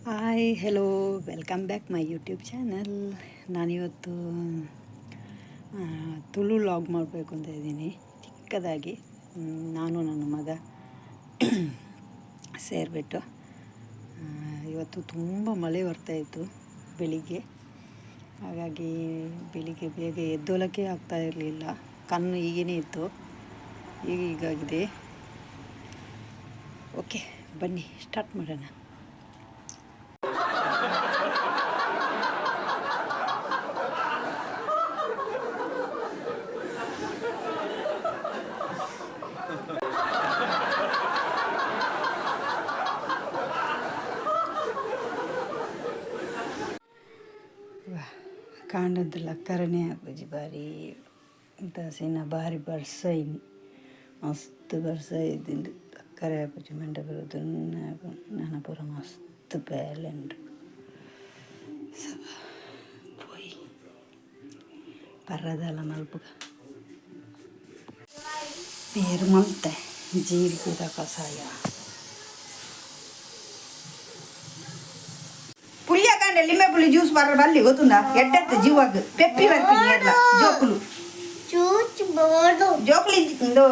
Hi, hello, welcome back my YouTube channel. ನಾನಿವತ್ತು Tulu vlog ಮಾಡಬೇಕು ಅಂತ ಇದ್ದೀನಿ ಚಿಕ್ಕದಾಗಿ. ನಾನು ನನ್ನ ಮಗ ಸೇರಿಬಿಟ್ಟು. ಇವತ್ತು ತುಂಬ ಮಳೆ ಬರ್ತಾಯಿತ್ತು ಬೆಳಿಗ್ಗೆ. ಹಾಗಾಗಿ ಬೆಳಿಗ್ಗೆ ಬೇಗ ಎದ್ದೋಳಕ್ಕೆ ಆಗ್ತಾ ಇರಲಿಲ್ಲ. ಕಣ್ಣು ಹೀಗೇ ಇತ್ತು, ಈಗ ಹೀಗಾಗಿದೆ. ಓಕೆ, ಬನ್ನಿ, ಸ್ಟಾರ್ಟ್ ಮಾಡೋಣ. ಕಾಂಡದ ಲಕ್ಕರನೇ ಆಪುಜಿ. ಬಾರಿ ದಸಿನ, ಬಾರಿ ಬರ್ಸ ಇನಿ, ಮಸ್ತ್ ಬರ್ಸ ಇದ್ದಿಂಡು. ಲಕ್ಕರೆ ಆಪುಜಿ, ಮಂಡೆ ಬರೋದು. ನನ ಪೂರ ಮಸ್ತ್ ಬೇಲೆ ಉಂಡು. ಪೋಯಿ ಪರ್ರದಲ್ಲ ಮಲ್ಪುಗ. ಪೇರು ಮಲ್ತೆ, ಜೀರಿಗೆದ ಕಷಾಯ. ಪುಳಿಯ ಕಾಂಡೆ ಲಿಂಬೆ ಪುಳಿ ಜ್ಯೂಸ್ ಬರ ಬಲ್ಲಿ, ಗೊತ್ತುಂದ? ಎಡ್ಡೆತ್ತ ಜೀವಾಗ. ಪೆಪ್ಪಿ ಬರ್ತೀನಿ ಎಲ್ಲ ಜೋಕುಲು. ಚೂಚ್ ಬೋಡು. ಜೋಕುಲಿ ಇಂದು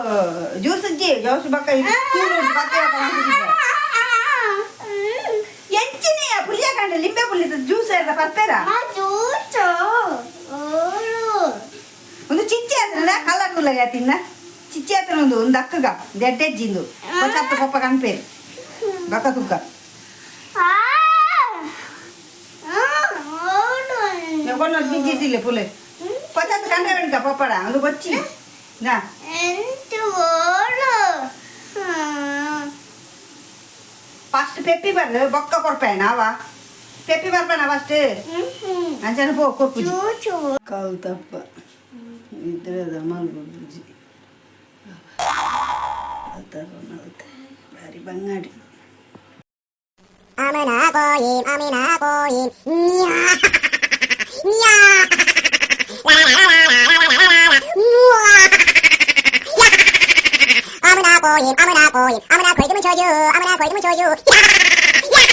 ಜ್ಯೂಸ್ ಇಜ್ಜಿ, ಜ್ಯೂಸ್ ಬಕ್ಕ ಬಕ್ಕ. ಎಂಚಿನೆಯ ಪುಳಿಯ ಕಾಂಡೆ ಲಿಂಬೆ ಪುಳಿ ಜ್ಯೂಸ್ ಎಲ್ಲ ಪರ್ಪೇರ. ಚೂಚು ಓಡು. ಒಂದು ಚಿಚ್ಚೆ ಆತನ ಕಲರ್ ಉಲ್ಲ ತಿನ್ನ. ಚಿಚ್ಚೆ ಆತನ ಒಂದು ಒಂದು ಅಕ್ಕಗ ಒಂದು ಎಡ್ಡೆಜ್ಜಿಂದು ಪೊಚ್ಚತ್ತ ಪೊಪ್ಪ ಕನ್ಪೇರು ಬಕ್ಕ ತುಕ್ಕ. ಓಡು. ಕೊನ್ನ ಬಿಜ್ಜಿದ್ದಿಲ್ಲ ಪುಲೆ ಪೊಚ್ಚತ್ತ ಕಂಡ್ರೆ ಬೆಣ್ಕ ಪಪ್ಪಡ ಒಂದು ಬೊಚ್ಚಿ ನಾ. ಎಂಟು ಓಡು. ಫಸ್ಟ್ ಪೆಪ್ಪಿ ಬರ್ರು, ಬೊಕ್ಕ ಕೊರ್ಪೇನ ಅವ. ಪೆಪ್ಪಿ ಬರ್ಪೇನ ಫಸ್ಟ್? ಅಂಚನೆ ಪೋ, ಕೊರ್ಪುಜಿ. ಚೂಚು. ಕಾಲು ತಪ್ಪ ಇದ್ರದ ಮಲ್ಪುಜಿ. ಮಲ್ತೆ ಬಾರಿ Bangadi. Amına koyayım, amına koyayım. Nya. Nya. La la la la la la la la. Mua. Ya. Amına koyayım, amına koyayım. Amına koydum çocuğu, amına koydum çocuğu. Ya. Ya.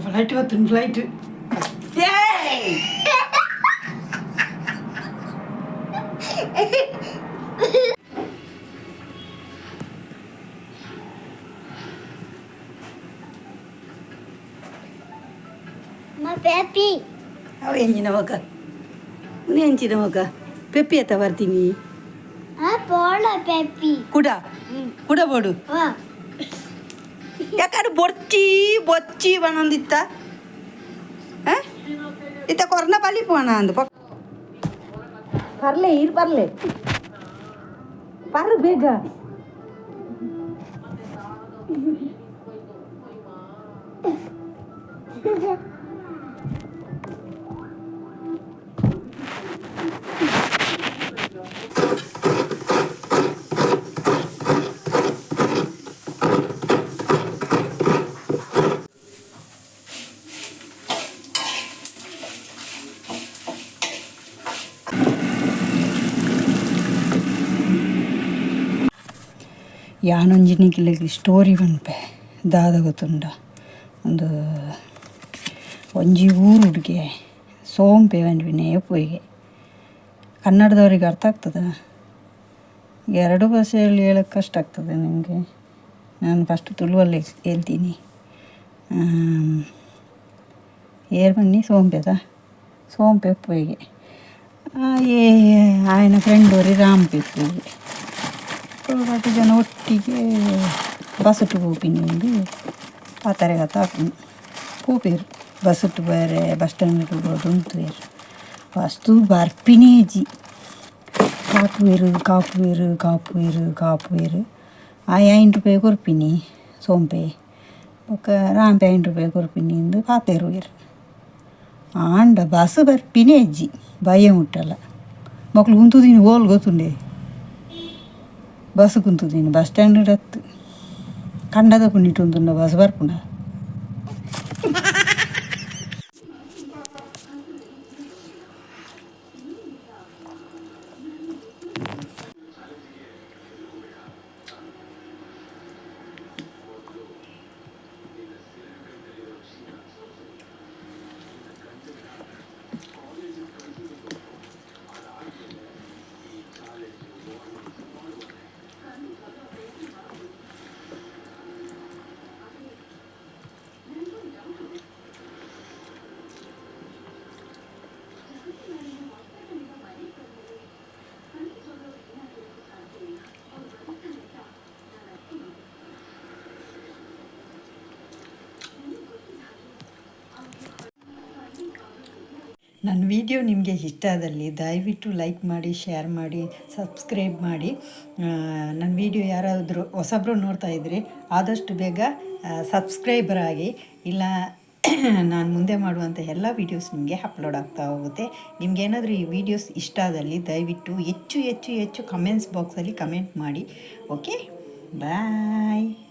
Flight ಬರ್ತೇನೆ, ಫ್ಲೈಟ್. ಏಯ್! ಮ peppy. ಅವು ಎಂಜಿನ ಮಗ, ಉಂದು ಎಂಚಿನ ಮಗ? Peppy ಎತ್ತ ಬರ್ತೀನಿ. ಆ ಪೋಳ ಪೆಪ್ಪಿ. ಕುಡ ಕುಡ ಬೋಡು. ವಾ. ಯಾಕಂದ್ರೆ ಬೊರ್ಚಿ ಬೊಚ್ಚಿ ಬನ್ನೊಂದಿತ್ತ ಇತ್ತ ಕೊರ್ನ ಪಲಿ ಪೋಣ ಅಂದು. ಪರ್ಲೆ, ಇರ್ ಪರ್ಲೆ, ಪರ್ ಬೇಗ. ಯಾನೊಂಜಿ ನಿಕ್ಲೆಗ್ ಸ್ಟೋರಿ ಪನ್ಪೆ, ದಾದ ಗೊತ್ತುಂಡ? ಒಂದು ಒಂಜಿ ಊರುಡ್ಗೆ ಸೋಂಪೆ ಪನ್ಪಿನ ಪೋಯಿಗೆ. ಕನ್ನಡದವ್ರಿಗೆ ಅರ್ಥ ಆಗ್ತದ? ಎರಡು ಭಾಷೆಯಲ್ಲಿ ಹೇಳಕ್ಕೆ ಕಷ್ಟ ಆಗ್ತದೆ ನಿಮಗೆ. ನಾನು ಫಸ್ಟ್ ತುಳುವಲ್ಲಿ ಹೇಳ್ತೀನಿ. ಏರ್ ಬನ್ನಿ, ಸೋಂಪೆದ ಸೋಂಪೆ ಪೋಯಿಗೆ. ಏ ಆಯನ ಫ್ರೆಂಡ್ ಒರಿ ರಾಂಪೆ ಪೋಯಿಗೆ. ರಡ್ಡ್ ಜನ ಒಟ್ಟಿಗೆ ಬಸ್ಸುಟ್ಟು ಪೋಪಿನಿ ಉಂದು ಪಾತೆರಗತ ಆಪುಂಡು. ಪೋಪೆರ್ ಬಸ್ಸುಟ್ಟು ಬೇರೆ ಬಸ್ ಸ್ಟ್ಯಾಂಡ್ ಪೋದು ಉಂತುವೆರ್. ವಸ್ತು ಬರ್ಪಿನೇ ಇಜ್ಜಿ. ಕಾಪುವೆರ್, ಕಾಪುವೆರ್, ಕಾಪುವೆರ್, ಕಾಪುವೆರ್. ಆಯೆ 5 ರೂಪಾಯಿ ಕೊರ್ಪಿನಿ ಸೋಂಪೆ, ಬೊಕ್ಕ ರಾಂಪೆ 5 ರೂಪಾಯಿ ಕೊರ್ಪಿನಿ ಇಂದು ಪಾತೆರುವೆರ್. ಆಂಡ ಬಸ್ ಬರ್ಪಿನೇ ಇಜ್ಜಿ ಬಯ್ಯ ಮುಟ್ಟಲ. ಮೊಕ್ಲು ಉಂತುದಿನಿ ಓಲು ಗೊತ್ತುಂಡೆ? ಬಸ್ ಕುಂತುದೀನಿ ಬಸ್ ಸ್ಟ್ಯಾಂಡ್ ಅತ್ತು, ಕಂಡದ ಪುಣಿಟ್ ಉಂತುಂಡ ಬಸ್ ಬರ್ಪುಂಡ? ನನ್ನ ವಿಡಿಯೋ ನಿಮಗೆ ಇಷ್ಟ ಆದಲ್ಲಿ ದಯವಿಟ್ಟು ಲೈಕ್ ಮಾಡಿ, ಶೇರ್ ಮಾಡಿ, ಸಬ್ಸ್ಕ್ರೈಬ್ ಮಾಡಿ. ನನ್ನ ವಿಡಿಯೋ ಯಾರಾದರೂ ಹೊಸಬ್ರು ನೋಡ್ತಾ ಇದ್ದರೆ ಆದಷ್ಟು ಬೇಗ ಸಬ್ಸ್ಕ್ರೈಬರ್ ಆಗಿ. ಇಲ್ಲ, ನಾನು ಮುಂದೆ ಮಾಡುವಂಥ ಎಲ್ಲ ವೀಡಿಯೋಸ್ ನಿಮಗೆ ಅಪ್ಲೋಡ್ ಆಗ್ತಾ ಹೋಗುತ್ತೆ. ನಿಮಗೇನಾದರೂ ಈ ವಿಡಿಯೋಸ್ ಇಷ್ಟ ಆದಲ್ಲಿ ದಯವಿಟ್ಟು ಹೆಚ್ಚು ಹೆಚ್ಚು ಹೆಚ್ಚು ಕಮೆಂಟ್ಸ್ ಬಾಕ್ಸಲ್ಲಿ ಕಮೆಂಟ್ ಮಾಡಿ. Okay, bye.